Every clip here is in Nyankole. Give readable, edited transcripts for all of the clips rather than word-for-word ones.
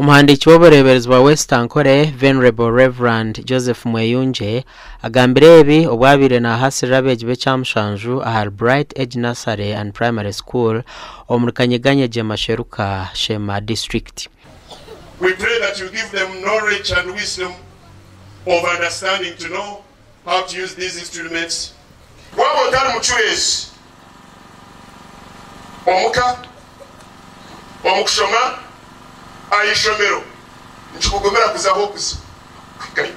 Omuhandiiki w'obureeberezi bwa West Ankole, Venerable Rev. Joseph Mweyungye agambire ebi obu abaire naahasirira abeegi b'ekyamushanju ahari Bright Edge Nursery and Primary School omuri Kanyeganyegye Masheruka, Sheema District. We pray that you give them knowledge and wisdom of understanding to know how to use these instruments. Waaba otari mucureezi omuka, omu kushoma, aha ishomero, nikikugumira kuza ahu orikuza kuhikayo.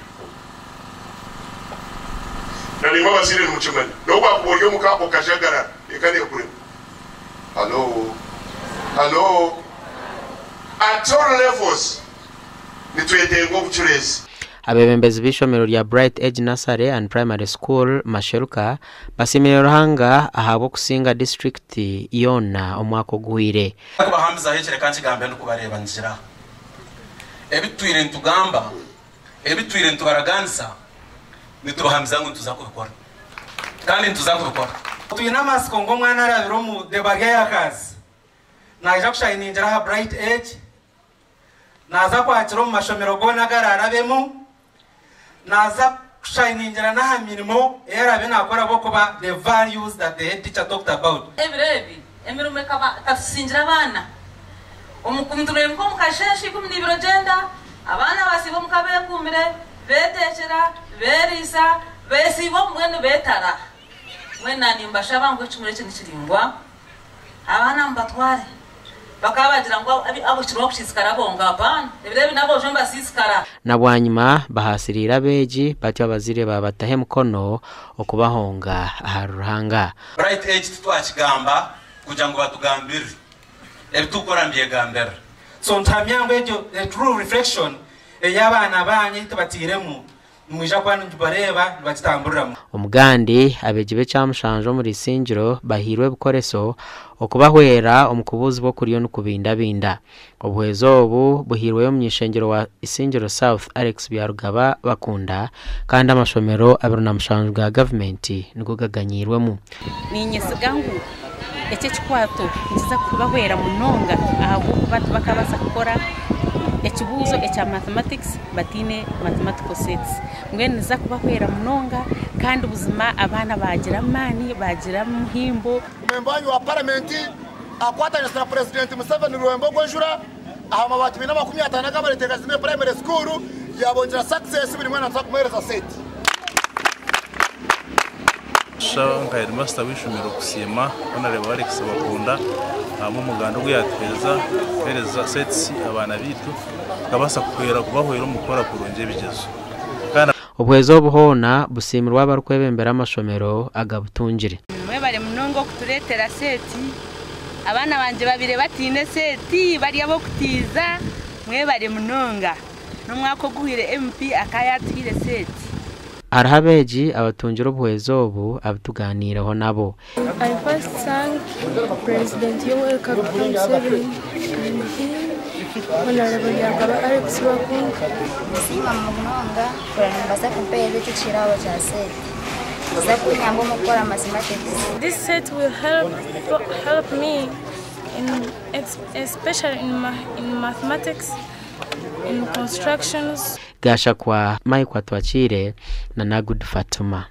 Nanaimwe abazaire nimukimanya. N'obu waakuba ori omuka okajagarara, eka neekurema. Halo? Halo? At all levels, nitwetenga obucureezi. Abeebembezi b'eishomero rya Bright Edge Nursery and Primary School, Masheruka basiimire Ruhanga ahabw'okusinga disiturikiti yoona omwaka oguhweire. Kubahamizaho eki reka nkigambe ndikubareeba nigira ebi tutwire nitugamba, ebi tutwire nitubaraganisa nitubahamiza ngu nituza kubikora kandi nituza kubikora. Twine amatsiko ngu omwana arabire omu The Baryayakazi naija kushayiningira aha Bright Edge. Naaza kwakira omu mashomero goona agu araarabemu. Naaza kushayiningira n'aha mirimo ei araabe naakora ahabw'okuba the values that the head teacher talked about. Ebiro ebi emirimo ekaba ekatusingire abaana. Omu nitureemuka omu kasheeshe 12 ogyenda, abaana basiiba omuka beekuumire, beeteekyera, beeriisa, beesiiba omu mbwenu beetara. Mbwenu naanimbashaba ngu ekimuri eki nikiringwa, abaana mubatware. Bakaba bagira ngu abokirwe bakusiisikara bonka. Apaana. Ebiro ebi n'aboojo nibasiisikara. Na bwanyima bahaasiriire abeegi batyo abazaire baabataho emikono okubahonga ahari Ruhanga. Bright Eki titwakigamba kugira ngu batugambirire. Ebi turikukora nibyegambirira. So nituhamya ngu egyo the true reflection ey'abaana baanyu ei tubatairemu Nimwija kuba nimubareeba nibagitamburiramu. Omugandi, abeegi b'ekyamushanju omuri Isingiro bahairwe ebikoreso okubahwera omu kubuuzibwa okuriyo nikubindabinda. Obuhwezi obu buhairweyo omuny'ishengyero wa Isingiro South, Alex Byarugaba Bakunda kandi amashomero 27 ga gavumenti nigo gaganyiirwemu. Niinyesiga ngu eki ekikwato nikiza kubahwera munonga ahabw'okuba tibakabaasa kukora ekibuuzo ekya mathematics bataine mathematical sets. Mbwenu nikiza kubahwera munonga kandi buzima abaana baagira amaani, baagira omuhimbo. Memba wanyu wa Paramenti akwatanisa na Purezidenti Museveni Rwembo Ogw'enjura aha mabaati 250 agabareetire Kazimire Primary School yabongyera success buri mwana nituza kumuheereza seti. Nshaba nka headmaster w'eishomero kusiima Honourable Alex Bakunda ahabw'omuganda ogu yatuheereza kuheereza sets abaana baitu tukabaasa kuhwera kubahwera omu kukora kurungi ebigyezo. Kandi. Obuhwezi obu hoona busiimirwe abarikwebembera amashomero agabutungire. Mwebare munonga okutureetera seeti. Abaana bangye babaire bataine seeti bari ab'okutiiza. Mwebare munonga. N'omwaka oguhweire MP akaba yaatuhaire seeti. Hariho abeegi abatungire obuhwezi obu abu tugaaniireho nabo. I first thank President Yoweri Kaguta Museveni and him, Honourable Byarugaba Alex Bakunda. Ninsiima munonga kureba nimbaasa kumpeereza eki ekirabo kya seeti. Nikiza kunyamba omu kukora Mathematics. This set will help help me in especially in in mathematics, in constructions. Gashakwa Mike Atwakiire na Nagudi Fatuma.